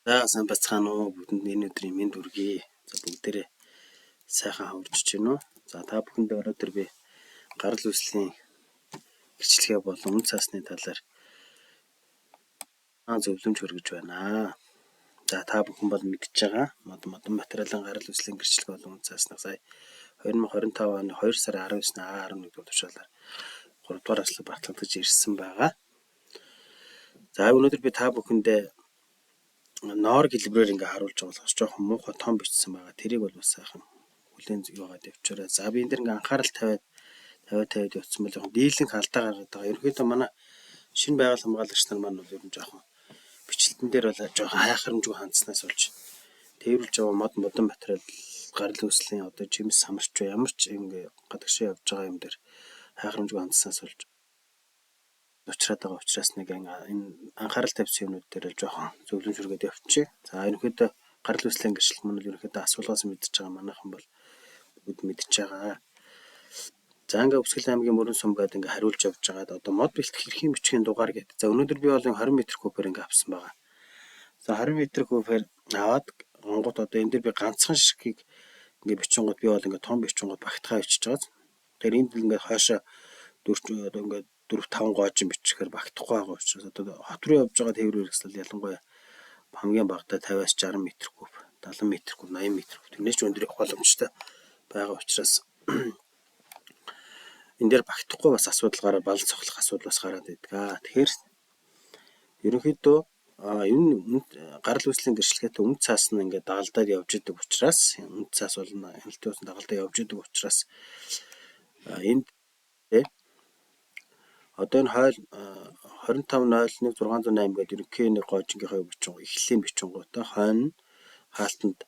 За сайн бацгаана уу, бүгдэнд энэ өдрийн мэнд хүргэе. За бүгдээрээ сайхан хаварч байна уу? За та бүхэндээ өнөөдөр би гарал үүслийн гэрчлэгээ болон үн цаасны талаар зөвлөмж хүргэж байна. За та бүхэн бол мэдж байгаа мод модон материалын гарал үүслийн гэрчлэг болон үн цаасныг сая 2025 оны 2 сарын 19-ны А11 дугаар тушаалаар 3 дугаар аслаг батлагдаж ирсэн байгаа. За өнөөдөр би та бүхэндээ ноор гэлбрээр ингээ харуулж байгаа болохоос жоохон муухай том бичсэн байгаа. Тэрийг бол бас сайхан хүлээн яваад явчаарай. За би энэ дэр ингээ анхаарал тавиад тавиад явцсан бол жоохон дийлэнх алдаа гаргаад байгаа. Ерөнхийдөө манай шинэ байгаль хамгаалагч нар маань бол ер нь жоохон бичлэлтэн дээр бол жоохон хайхрамжгүй хандсанаас болж тээвэрлж байгаа мод модон материал гарал үүслийн одоо жимс самарч ямар ч ингээ гадагшаа явж байгаа юм дээр хайхрамжгүй хандсанаас болж учраад байгаа учраас нэг энэ анхаарал тавьсан юмнууд дээр л жоохон зөвлөмж хүргээд явчих. За ерөнхийдөө гарал үүслийн гэрчлэл маань ерөнхийдөө асуулгаас мэдж байгаа манайхан бол бүгд мэдж байгаа. За ингээ Өвсгөл аймгийн Мөрөн сум гэдэг ингээ хариулж явж байгаад одоо мод бэлтгэх хэрхэн бичгийн дугаар гэдэг. За өнөөдөр би бол 20 м кубээр ингээ авсан байгаа. За 20 м кубээр аваад онгот одоо энэ дээр би ганцхан ширхгийг ингээ бичингууд би бол ингээ том бичингууд багтгаа бичиж байгаа. Тэгэхээр энд ингээ хойшоо дөрв одоо ингээ 4 5 гоожин бичихээр багтахгүй байгаа учраас одоо хот руу явж байгаа тээврийн хэрэгсэл ялангуяа хамгийн багадаа 50-аас 60 м куб, 70 м куб, 80 м куб тэрнээс ч өндөр явах боломжтой байгаа учраас энэ дээр багтахгүй бас асуудал гараад бал цохлох асуудал бас гараад байдаг. Тэгэхээр ерөнхийдөө энэ гарал үүслийн гэрчлэгээтэй үн цаас нь ингээд дагалдаад явж идэг учраас үн цаас бол хяналтын ус дагалдаа явж идэг учраас энд одоо энэ хойл 25 01 608 гэдэг ерөнхий нэг гоожингийнхаа бичингуу эхлэлийн бичингуутай хойно хаалтанд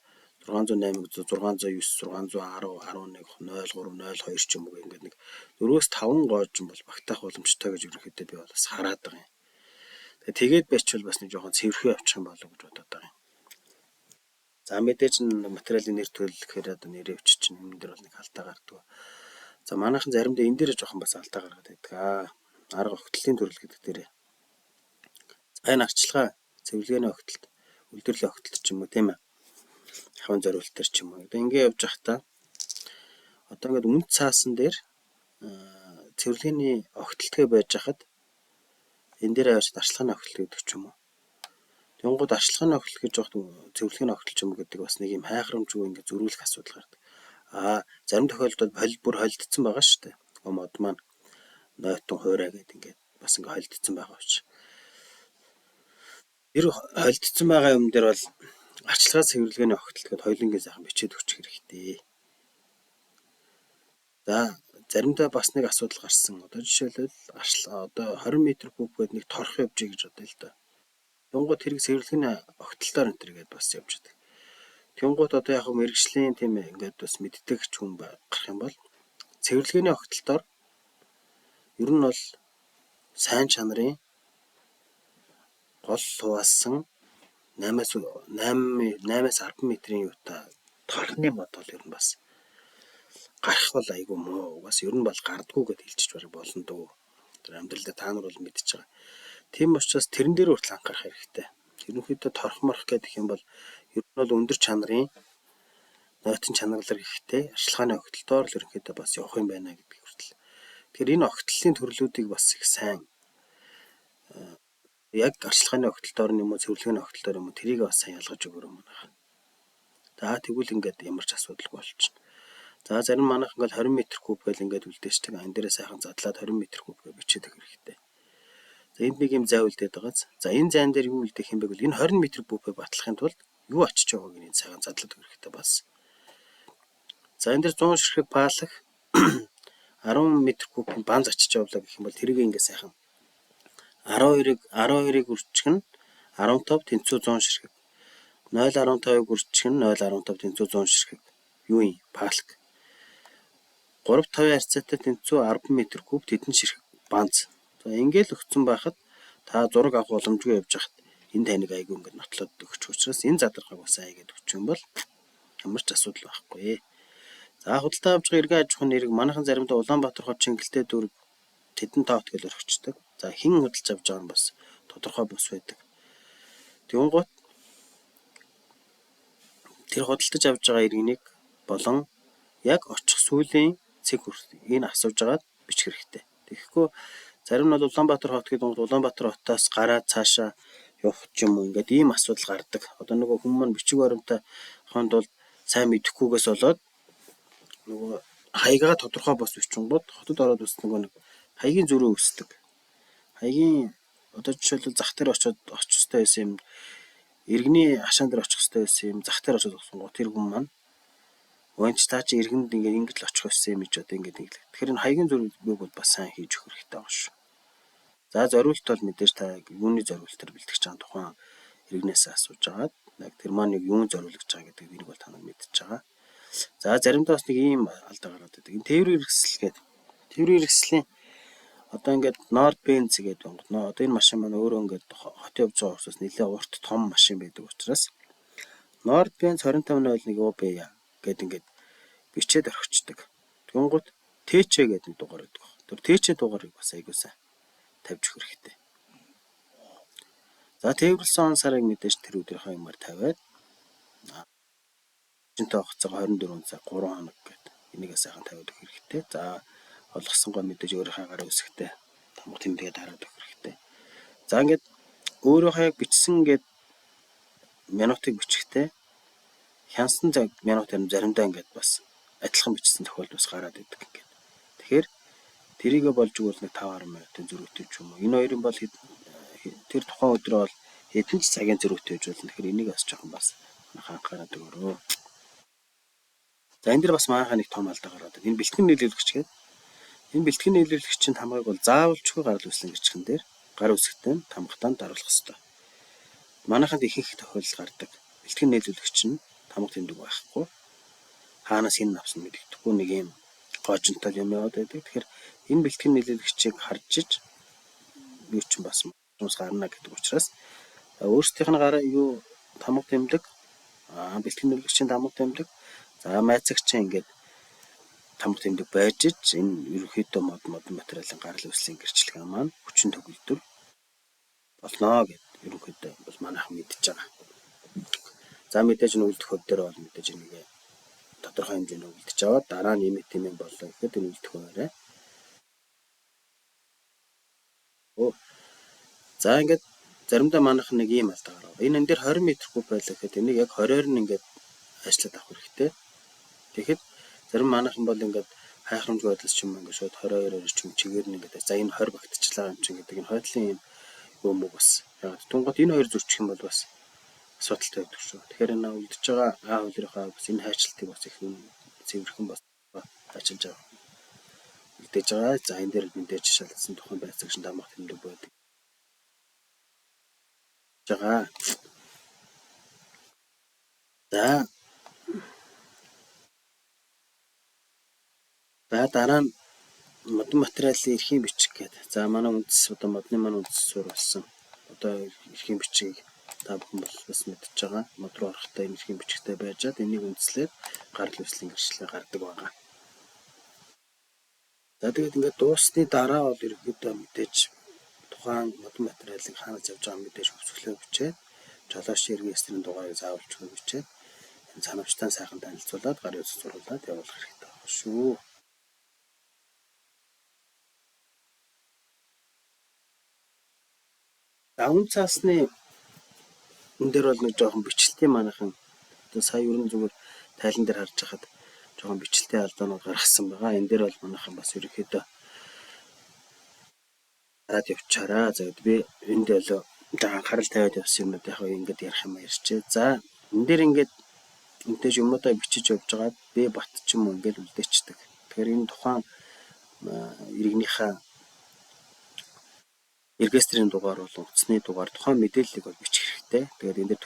608 609 610 11 03 02 ч юм уу ингээд нэг 4-5 гоожин бол багтаах боломжтой гэж ерөнхийдөө би бол бас хараад байгаа юм. Тэгээд байчвал бас нэг жоохон цэвэрхэн явчих юм болов уу гэж бодоод байгаа юм. За мэдээж материалын нэр төрөл гэхээр одоо нэрээ бичиж чинь юм дээр бол нэг алдаа гардаг. За манайхан заримдаа энэ дээр жоохон бас алдаа гаргаад байдаг. Арга огтлын төрөл гэдэг дээр. За энэ арчилгаа цэвэрлэгээний огтлолт, үйлдвэрлэлийн огтлолт ч юм уу тийм ээ. Ахуйн зориултаар ч юм уу. Одоо ингэ явж байхдаа одоо ингээд үн цаасан дээр цэвэрлэгээний огтлтгээ байж хахад энэ дээр аваад арчилгааны огтлол гэдэг ч юм уу. Тэнгууд арчилгааны огтлол гэж яхад цэвэрлэгээний огтлол ч юм уу гэдэг бас нэг юм хайхрамжгүй ингээд зөрүүлэх асуудал гардаг. Зарим тохиолдолд бүр холилдсон байгаа шүү дээ. Мод маань нойтон хуурай гэдэг ингээд бас ингээд холилдсон байгаа учраас. Тэр холилдсон байгаа юм дээр бол арчилгаа цэвэрлэгээний огтлол гэдээ хоёулангийн сайхан бичээд өгчих хэрэгтэй. За заримдаа бас нэг асуудал гарсан. Одоо жишээлбэл одоо 20 м куб гэдэг нэг торох явж гэж бодъё л доо. Тэнгууд тэрийг цэвэрлэгээний огтлолтоор энэ төр гэдээ бас явж байдаг. Тэнгууд одоо яг мэрэгжлийн тийм ингээд бас мэддэг ч хүн гарах юм бол цэвэрлэгээний огтлолтоор ер нь бол сайн чанарын гол хуваалсан 8-аас 10 метрийн юутай торхны мод бол ер нь бас гарах бол айгүй муу. Бас ер нь бол гардггүй гэд хэлчих бараг болно дөө. Тэр амьдралдаа та нар бол мэдчихэж байгаа. Тийм учраас тэрэн дээр хүртэл анхаарах хэрэгтэй. Ерөнхийдөө торох морох гэдэг юм бол ер нь бол өндөр чанарын нойтон чанарлаг ихтэй арчилгааны огтлолтоор л ерөнхийдөө бас явах юм байна гэдгийг хүртэл. Тэгэхээр энэ огтлолын төрлүүдийг бас их сайн яг арчилгааны огтлолтоор нь юм уу цэвэрлэгээний огтлолтоор юм уу тэрийг бас сайн ялгаж өгөөрэй манайх. За тэгвэл ингээд ямар ч асуудалгүй болчихно. За зарим манайх ингээд 20 м куб гэл ингээд үлдээчдэг. Энэ дээрээ сайхан задлаад 20 м куб гэж бичээд өгөх хэрэгтэй. За энд нэг юм зай үлдээд байгааз. За энэ зайн дээр юу үлдэх юм бэ гэвэл энэ 20 м кубыг батлахын тулд юу очиж байгааг нь сайхан задлаад өгөх хэрэгтэй бас. За энэ дээр 100 ширхэг паалах 10 м куб банз очиж явлаа гэх юм бол тэрийг ингээд сайхан 12-ыг үрчих нь 15 тэнцүү 100 ширхэг. 0.15-ыг үрчих нь 0.15 тэнцүү 100 ширхэг. Юу юм? Палк. 3.5 харьцаатай тэнцүү 10 м куб тэдэн ширхэг банз. За ингээл өгцөн байхад та зураг авах боломжгүй явж байхад энэ таныг айгүй ингээд нотлоод өгчих учраас энэ задаргааг бас айгээд өгчих юм бол ямар ч асуудал байхгүй. За худалдаа авч байгаа иргэн аж ахуйн нэрийг манайхан заримдаа Улаанбаатар хот Чингэлтэй дүүрэг тэдэн тоот гэж өргөчдөг. За хэн худалдаж авч байгаа нь бас тодорхой бус байдаг. Тэнгуут Тэр худалдаж авч байгаа иргэнийг болон яг очих сүүлийн цэг энэ асууж агаад бичих хэрэгтэй. Тэгэхгүй зарим нь бол Улаанбаатар хот гэдэг нь Улаанбаатар хотоос гараад цаашаа явах ч юм уу ингээд ийм асуудал гардаг. Одоо нөгөө хүмүүс маань бичиг баримтаа хонд бол сайн мэдэхгүйгээс болоод нөгөө хаягаа тодорхой бос бичингууд хотод ороод үс нөгөө нэг хаягийн зөрүү өсдөг. Хаягийн одоо жишээлбэл зах дээр очиод очих ёстой байсан юм иргэний хашаан дээр очих ёстой байсан юм зах дээр очиод өгсөн гоо тэр хүн маань уянч та чи иргэнд ингээд ингэж л очих ёстой юм гэж одоо ингээд ингэ. Тэгэхээр энэ хаягийн зөрүүг бол бас сайн хийж өгөх хэрэгтэй байгаа шүү. За зориулт бол мэдээж та юуны зориултаар бэлтгэж байгаа тухайн иргэнээс асууж агаад яг тэр маань яг юун зориулж байгаа гэдэг энийг бол та нар мэдчихэж байгаа. За заримдаа бас нэг ийм алдаа гараад байдаг. Энэ тээврийн хэрэгсэл гэдэг. Тээврийн хэрэгслийн одоо ингээд Nord Benz гэдэг онгод нөө одоо энэ машин маань өөрөө ингээд хот явж байгаа учраас нэлээд урт том машин байдаг учраас Nord Benz 2501 UB гэдэг ингээд бичээд орхичдаг. Тэгэнгүүт ТЧ гэдэг нэг дугаар байдаг. Тэр ТЧ дугаарыг бас айгуу сайн тавьж өгөх хэрэгтэй. За тээвэрлсэн он сарыг мэдээж тэр өдрийнхөө юмар тавиад шинтэй хугацаагаа 24 цаг 3 хоног гэдэг энийгээ сайхан тавиад өгөх хэрэгтэй. За олгосонгоо мэдээж өөрийнхөө гарын үсгтэй тамга тэмдэгээ дараад өгөх хэрэгтэй. За ингээд өөрийнхөө яг бичсэн ингээд минутыг бичихтэй хянсан цаг минут заримдаа ингээд бас адилхан бичсэн тохиолдол бас гараад идэг ингээд. Тэгэхээр тэрийгэ болж өгвөл нэг 5 10 минутын зөрүүтэй ч юм уу. Энэ хоёрын бол тэр тухайн өдрөө бол хэдэн ч цагийн зөрүүтэй гэж болно. Тэгэхээр энийг бас жоохон бас анхаарал өгөөрэй. За энэ дэр бас манайхаа нэг том алдаа гараад байна. Энэ бэлтгэн нийлүүлэгч гэдэг. Энэ бэлтгэн нийлүүлэгчийн тамгыг бол заавалчгүй гарал үүслэн гिचхэн дээр гар үсгтэн тамгатаа даруулах ёстой. Манайханд ихэнх тохиолдол гардаг. Бэлтгэн нийлүүлэгч нь тамга тэмдэг байхгүй. Хаанаас энэ авсан мэдэгдэхгүй нэг юм гоожинтой юм яваад байдаг. Тэгэхээр энэ бэлтгэн нийлүүлэгчийг харж иж юу ч бас хүмүүс гарна гэдэг учраас өөрсдийнх нь гараа юу тамга тэмдэг, бэлтгэн нийлүүлэгчийн тамга тэмдэг, за майцагчийн ингээд тамга тэмдэг байж ич энэ ерөнхийдөө мод материалын гарал үүслийн гэрчлэгээ маань хүчин төгөлдөр болно гэд ерөнхийдөө бол манайхан мэдж байгаа. За мэдээж нь үлдэх хөв дээр бол мэдээж нэг тодорхой хэмжээний үлдэж аваад дараа нь юм тийм боллоо гэхэд энэ үлдэх хуваарай. За ингээд заримдаа манайхан нэг ийм алдаа гарав. Энэ энэ дээр 20 м куб байлаа гэхэд энийг яг 20-оор нь ингээд ажиллаад авах хэрэгтэй. Тэгэхэд зарим манайхан бол ингээд хайхрамжгүй байдлаас ч юм ингээд шууд 22-оор ч юм чигээр нь ингээд за энэ 20 багтчихлаа юм чинь гэдэг энэ хойдлын юм юм уу бас. Яг тунгууд энэ хоёр зөрчих юм бол бас асуудалтай байдаг шүү. Тэгэхээр энэ үлдэж байгаа А хуулийнхаа бас энэ хайчлалтыг бас их цэвэрхэн бас ажиллаж байгаа. Үлдээж байгаа. За энэ дээр мэдээж шалгасан тухайн байцаагч дамах тэмдэг байдаг. Байгаа. За За дараа нь модон материалын эрхийн бичиг гэдэг. За манай үндэс одоо модны маань үндэс суурь болсон. Одоо эрхийн бичгийг та бүхэн бас мэдж байгаа. Мод руу орохдоо энэ эрхийн бичгтэй байжгаад энийг үндэслээд гарал үүслийн гэрчлэлээ гардаг байгаа. За тэгээд ингээд дууссны дараа бол ерөнхийдөө мэдээж тухайн модон материалыг хаанаас явж байгаа мэдээж хөвсгөлөө бичээд жолооч иргэн эсрэг дугаарыг заавалчгүй бичээд энэ санамжтай сайхан танилцуулаад гарын үсэг зуруулаад явуулах хэрэгтэй байна шүү. За үн цаасны энэ дээр бол нэг жоохон бичлэлтийн манайхан одоо сая ерөн зүгээр тайлан дээр харж байхад жоохон бичлэлтийн алдаанууд гаргасан байгаа. Энэ дээр бол манайхан бас ерөнхийдөө хараад явчаараа. За би энд бол анхаарал тавиад явсан юмнууд яг ингээд ярих юм ярьчээ. За энэ дээр ингээд мэдээж юмнуудаа бичиж явж байгаад би бат ч юм уу ингээд үлдээчдэг. Тэгэхээр энэ тухайн иргэнийхээ регистрийн дугаар болон утасны дугаар тухайн мэдээллийг бол бичих хэрэгтэй. Тэгээд энэ дээр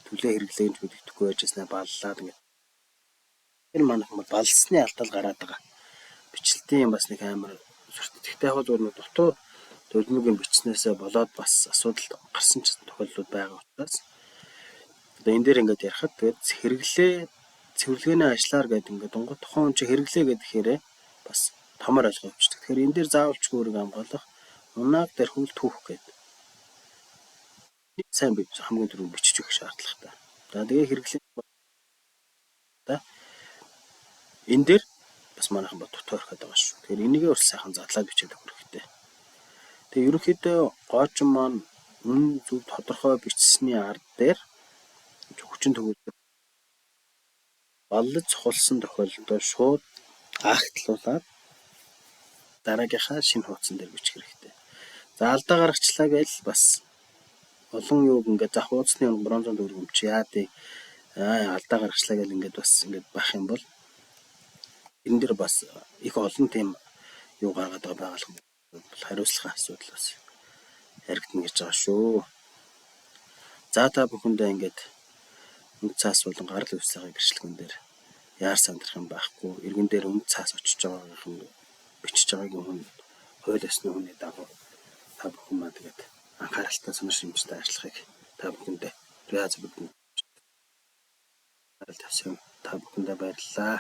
төлөө хэрэглээнж мэддэхгүй байжснаа баллаад ингээд энэ манайхан бол баллсны алдал гараад байгаа. Бичлэлтийн бас нэг амар сүрт. Гэхдээ яг зүгээр нэг дутуу төлмөгийн бичснээсээ болоод бас асуудал гарсан ч тохиолдлууд байгаа учраас одоо энэ дээр ингээд ярихад тэгээд хэрэглээ цэвэрлэгээний ажлаар гэдэг ингээд дунгуй тухайн хүн чи хэрэглээ гэдэхээрээ бас томор ойлгоо явчихдаг. Тэгэхээр энэ дээр заавалчгүй өөрийгөө хамгаалах унааг дархиул түүх гэдэг. Сайн би хамгийн түрүүнд бичиж өгөх шаардлагатай. За тэгээ хэрэглээ Да. Энэ дээр бас манайхан бод тойроход байгаа шүү. Тэгэхээр энийгээ бас сайхан задлаад бичээд өгөх хэрэгтэй. Тэгээ ерөнхийдөө гоожин маань үнэн зөв тодорхой бичсэний ард дээр хүчин төгөлдөр баллаж цохолсон тохиолдолд шууд актлуулаад дараагийнхаа шинэ хуудсан дээр бичих хэрэгтэй. За, алдаа гаргачлаа гэж бас олон юуг ингээд за хуудасны бронзон төгрөг юм чи яа тий алдаа гаргачлаа гэл ингээд бас ингээд байх юм бол энэ дэр бас их олон тийм юу гаргаад байгаа байгууллага бол хариуцлагын асуудал бас яригдана гэж байгаа шүү. За, та бүхэндээ ингээд үнд цаас болон гарал үүслийн гэрчлэгэн дээр яар сандрах юм байхгүй. Иргэн дээр үнд цаас очиж байгаагийнхан бичиж байгаагийн хүн хууль ёсны хүний дагуу та бүхэн маань тэгээд анхааралтай, сонир шимжтэй ажиллахыг та бүхэндээ Ряз бүгд тавьсан. Та бүхэндээ баярлалаа.